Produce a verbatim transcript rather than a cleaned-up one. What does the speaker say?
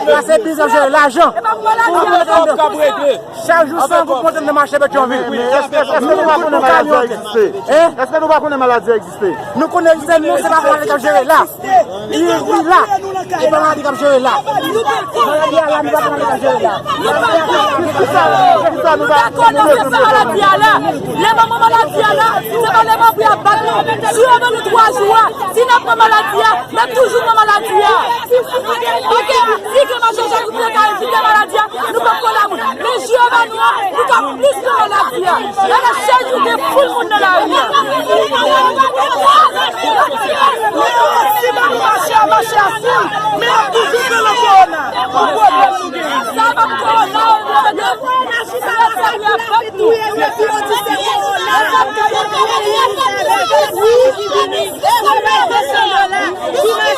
Sa se biznis ap jere lajan. Chak jou san goud monte nan mache Petyonvil. Men èske nou pa konnen maladi a egziste? Èske nou pa konnen maladi a egziste? Nou konnen egziste, nou se pa maladi k ap jere la. Li, li la. E pa maladi k ap jere la. Maladi a la, nou pa konnen maladi k ap jere la. Nou dakò, nou vle fè maladi a la. Lè manman maladi a la, se pa lè manman pou y ap bat nou. Si yo ban nou twa jou a, si n ap pran maladi a, n ap toujou pran maladi a. Paske si ke mache Jezi pou yo ka evite maladi a, nou p ap pran lamout. Men Jewova nou an, nou ka plis ke maladi a. Gade chèz nou gen foul moun nan lari a. Si ban nou mache a, mache a foul, men n ap toujou pran nan kowona. Pou pwoblèm nou genyen. Sa pa kowona, yo, yo, yo, yo, yo, yo,